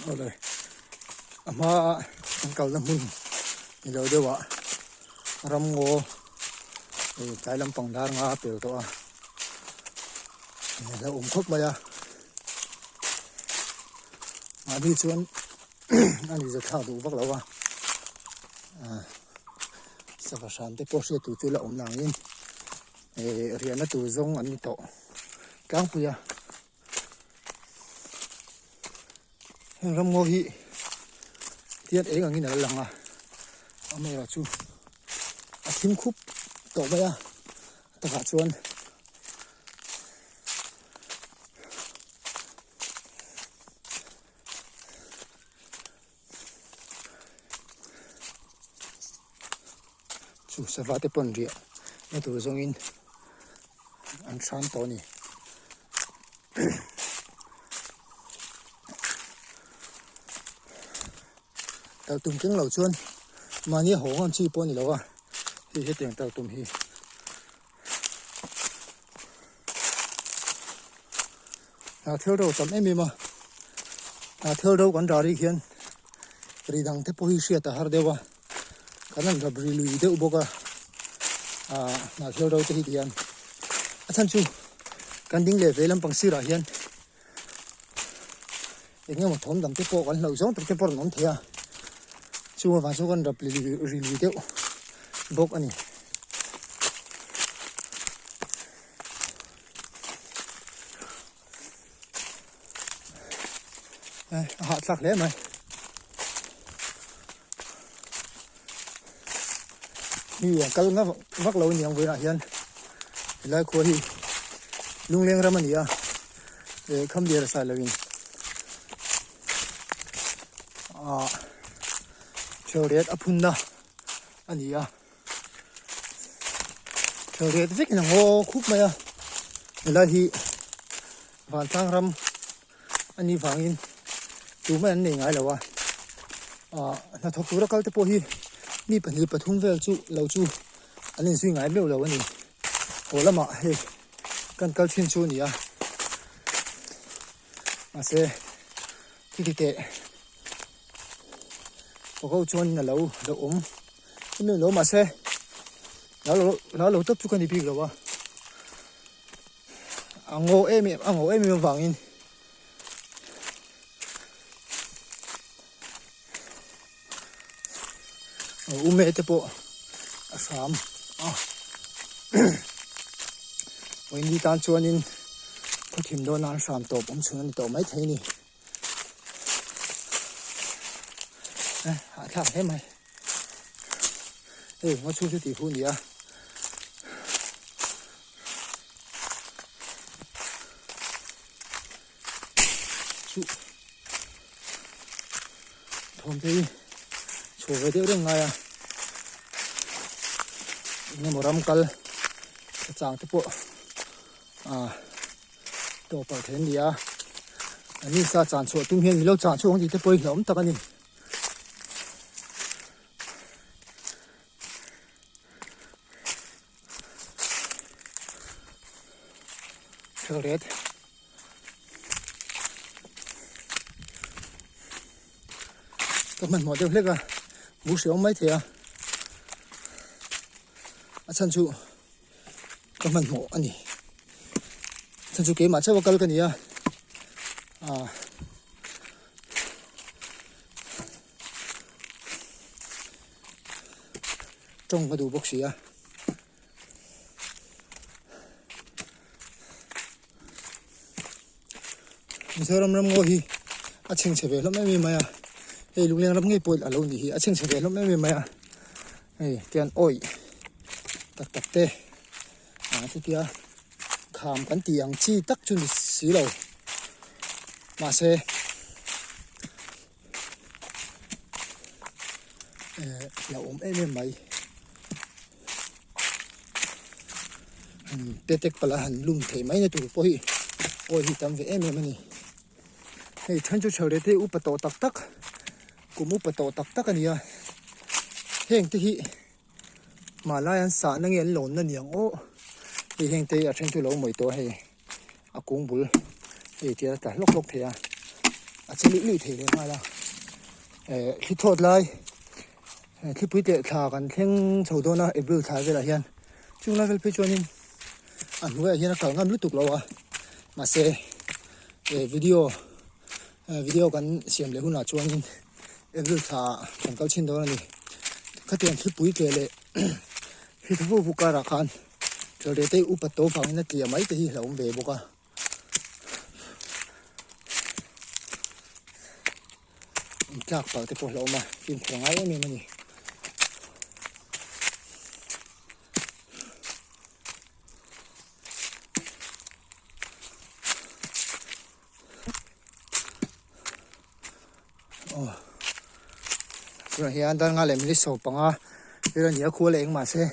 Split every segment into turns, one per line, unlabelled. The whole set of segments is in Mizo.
Awle a hmaa an kalna hmun ni lo deuh ah ramngaw ih tlai lampang dar nga a pel tawh a ih a awm khawp mai a mahni chuan a ni zathlak duh vak lo a ah sava hram te pawh hriat tur chu la awm nangin ih riahna tur zawng an ni tawh tlangpui a. Heng ramngaw hi tiat eng angin a la lang a amaherawhchu a thim khup tawh mai a a takah chuan chu sava te pawn riah na tur zawngin an hram tawh a ni. Tal tum keng lo chuan mahni a haw ngam chi pawh a ni lo a hei hetiang tal tum hi. Hnah thil ro tam em em a hnah thil ro kan dah rih hian ri dang te pawh hi hriat a har deuh a kan han rap ri lui deuh bawk a ah hnah thil ro te hi tihian a chhan chu kan ding leh vei lampang sirah hian eng emaw thawm dang te pawh kan hlauh zawng tak te pawh a rawn awm thei a chu avang chuan kan rap ri lui deuh bawk a ni. A hahthlak hle mai mi an kal nga vak lo aniang vawiinah hian helai khua hi lungleng ram a ni a eh khamlian a sai loin ah theuret a phunna a ni a. Thil ret vek in a ngaw khup mai a helai hi vantlang ram a nih vangin tumah an nei ngai lo a ah hnathawk tura kal te pawh hi mi pahnih pathum vel chu lo chu an inzui ngai meuh lo a ni haw lamah hei kan kal thin chu a ni a mahse thil titeh paw ho chuan a lo lo awm. Em em lo mahse la lo la lo tawp chu ka ni bik lo a a ngaw em em a ngaw em em avangin ume te pawh a hram a vawiin tan chuanin khawthim dawn a an hram tawp awm chhun a ni tawh maithei a ni. Hahthlak hle mai hei ngaw chhung chu tih huh a ni a chu thawm te hi chhuah ve deuh reng ngai a eng emaw ram kal chang te pawh ah tawh palh thei an ni a an insa chan chhuah tum hian milo chan chhuak ang tih te pawh hi hlauhawm tak a ni. Thil ret ka hmanhmawh deuh hlek a bu hre awm maithei a a chhan chu ka hmanhmawh a ni chhan chu keimah chauh a kal ka ni a ah tawng ka duh bawk si a Mizoram ram ngaw hi a chhengchhe ve hlawm em em mai a hei lungleng ram ngei pawh a lo nih hi a chhengchhe ve hlawm em em mai a. Hei tian awih tak tak te ah chutia kham kan tih ang chi tak chu ni si lo mahse eh hlauhawm em em mai han petek palh a han lum theih mai na tur pawh hi awih hi tam ve em em a ni hei then chu theu leh te upa tawh tak tak kum upa tawh tak tak a ni a heng te hi hmanlai an sah na nge an lawn na niang aw hei heng te hi a then chu lo mawi tawh a hei a kung bul hei tia tla hlawk hlawk thei a. a che luih luih thei leh nghal a eh thli thawt lai thlipui teh thla kan thleng chho dawn a April thla velah hian chung lai vel phei chuanin a hnuaiah hian a kal ngam lutuk lo a mahse eh video video kan siam leh hunah chuanin April thla kan kal chhin dawn a ni khatiang thlipui tleh leh thli tha vuk vuk karah khan thil te upat tawh vangin a tliah mai te hi a hlauhawm ve bawk a. Intlak palh te pawh hlauhawm a fimkhur a ngai em em a ni. Aw tunah hian dar nga leh minute 15 vel a ni a khua leh engmah se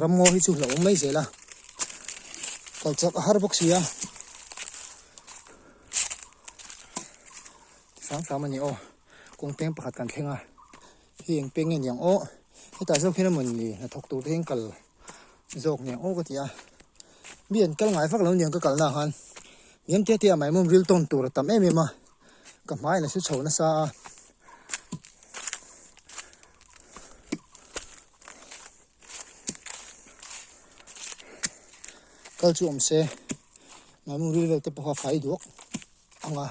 Ramngaw hi chu hlauhawm mai zel a, kal chak a har bawk si a, sang hram a ni aw, kawng peng pakhat kan thleng a, hei eng peng nge niang aw, hetah zawk hian emaw ni hnathawk tur te hian kal zawk niang aw ka ti a, mi an kal ngai vak lo niang ka kalna ah khan hniam te te ah maimawm ril tawn tur a tam em em a, ka hmaiin a su chho nasa a. Kal chu awm se mahni ril vel te pawh kha fai duak ang a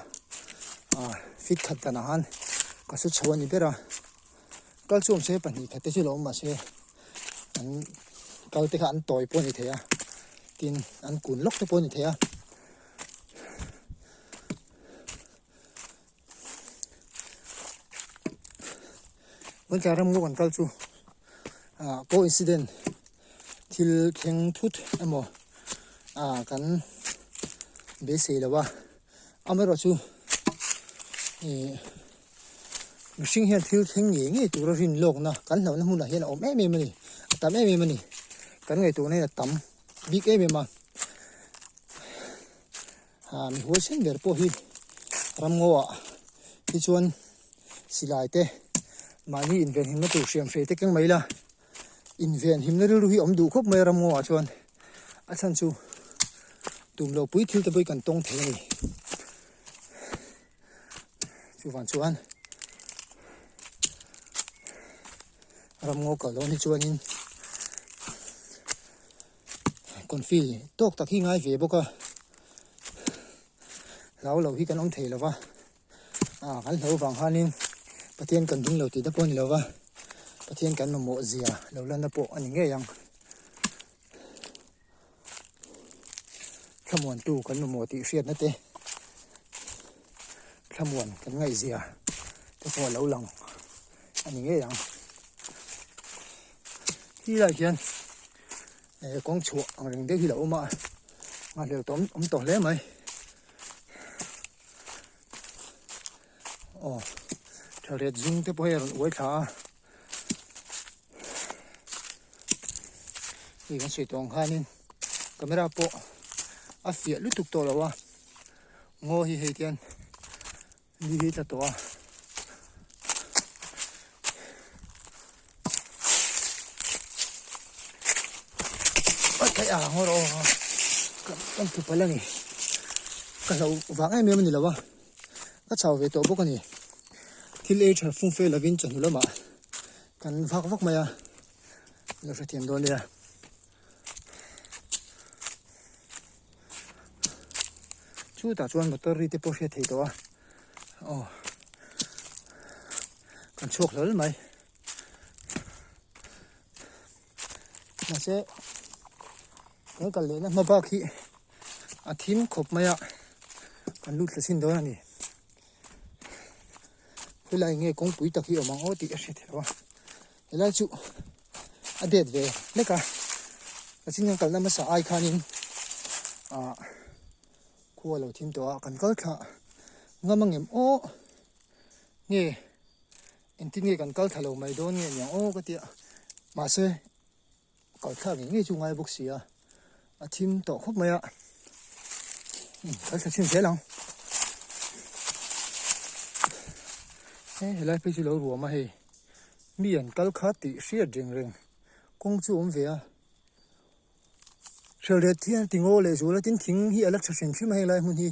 ah fit khat danah khan ka su chho a ni ber a kal chu awm se pahnih khat te chu lo awm mahse an kal te kha an tawi pawh a ni thei a tin an kun lawk te pawh a ni thei a. Tuntlai ram ngawk an kal chu ah coincident thil thleng thut emaw ah kan beisei lo a amaherawh chu ih mihring hian thil thleng ngei ngei tura rin lawkna kan hlauhna hmunah hian a awm em em a ni a tam em em a ni kan ngaihtuahna hian a tam bik em em a. Ah mi huaisen ber pawh hi ramngaw ah hi chuan silai te mahni invenhimna tur hriam hrei te keng mai ila invenhimna rilru hi a awm duh khawp mai a ramngaw ah chuan a chhan chu tum loh pui thil te pawh hi kan tawng thei a ni chuvang chuan ramngaw kal dawn hi chuanin. Confi tawk tak hi ngai ve bawk a hlau lo hi kan awm thei lo va ah kan hlo vang khanin Pathian kan ding lo tih te pawh a ni lo va Pathian kan mamawh zia lo lanna pawh a ni ngei ang thlamuantu kan mamawh tih hriatna te thlamuan kan ngaihzia te pawh a lo lang a ni ngei ang. Khi lai khian eh kawng chhuah ang reng deuh hi lo awm a nghahhlelh tawh awm tawh hle mai aw thalret zung te pawh hei a rawn uai thla a hei kan sawi tawh ang khanin camera pawh a fiah lutuk tawh lo a ngaw hi hei tian Ni hi tla tawh a. Oi theih a ngawr aw kan thu palh a ni. Ka hlo vang em em a ni lo a. Ka chau ve tawh bawk a ni. Thil ei tha fung fe lovin chawhnu lamah kan vak vak mai a. Lo hrethiam dawn nia. Chutah chuan motor ri te pawh hriat thei tawh a aw kan chhuak hlawl mai mahse kan kal lehna hma bak hi a thim khawp mai a kan lut thla chhin dawn a ni helai nge kawngpui tak hi awm ang aw tih a hriat theih loh a helai chu a det ve hlek a ka chin kan kalna hmasa ai khanin ah khua lo thim tawh a kan kal thla ngam angem aw nge engtin nge kan kal thla lo mai dawn nge niang aw ka tia mahse kal thlak ngei ngei chu ngai bawk si a a thim tawh khawp mai a kal thla chhin zel ang he helai phei chu lo ruam a hei mi an kal kha tih hriat reng reng kawng chu awm ve a hrelret hian ti ngaw leh zual a tin thing hi a la tha hrim hrim a heng lai hmun hi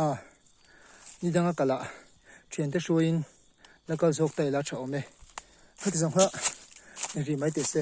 a. Ni danga kalah thiante hruaiin la kal zawk ta ila tha awm e. Khati zawng kha ni rih mai teh se.